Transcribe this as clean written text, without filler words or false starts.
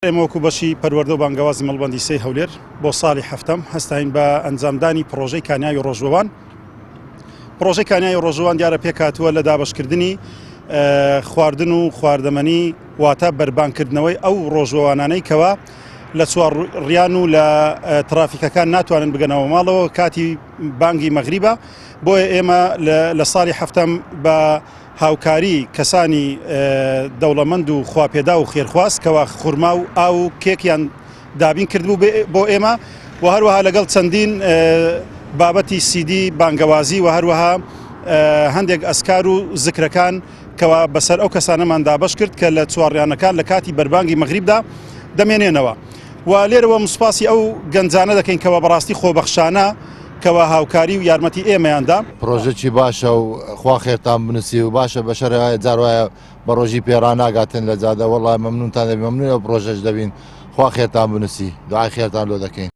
ئێمە وەکو بەشی پەروەردە و بانگەوازی مەڵبەندی سێی هەولێر بۆ ساڵی حەفتەم هەستاین بە ئەنجامدانی پڕۆژەی کانیاوی ڕۆژوەوان. پڕۆژەی کانیاوی ڕۆژوەوان دیارە پێکهاتووە لە دابەشکردنی خواردن و خواردەمەنی واتە بەربانکردنەوەی ئەو ڕۆژوەوانانەی کەوا لە چوارڕیان و لە ترافیکەکان ناتوانن بگەنەوە ماڵەوە کاتی بانگی مەغریبە بۆیە ئێمە لە ساڵی حەفتەم بە هاوکاری کەسانی دەوڵەمەند و خواپێداو و خێرخواز کەوا خورما و ئاو و کێکیان دابین کردبوو بۆ ئێمە و هەروەها لەگەڵ چەندین بابەتی سیدی بانگەوازی و هەروەها هەندێک ئەسکار و زکرەکان کەوا بەسەر ئەو کەسانەمان دابەش کرد کە لە چوارڕیانەکان لە کاتی بەربانگی مەغریبدا دەمێنێنەوە. و لێرەوە سوپاسی ئەو گەنجانە دەکەین کەوا بەڕاستی خۆبەخشانە کەوا هاوکاری و یارمەتی ئێمەیان دا. پرۆژەکی باشە و خوا خێرتان بنوسی و باشە بەشەر جار وایە بە ڕۆژی پێ ڕاناگاتن لە جادە وەڵا مەمنونتان دەبین مەمنون ئەو پرۆژەش دەبین خوا خێرتان بنوسی دوعای خێرتان لۆ دەکەین.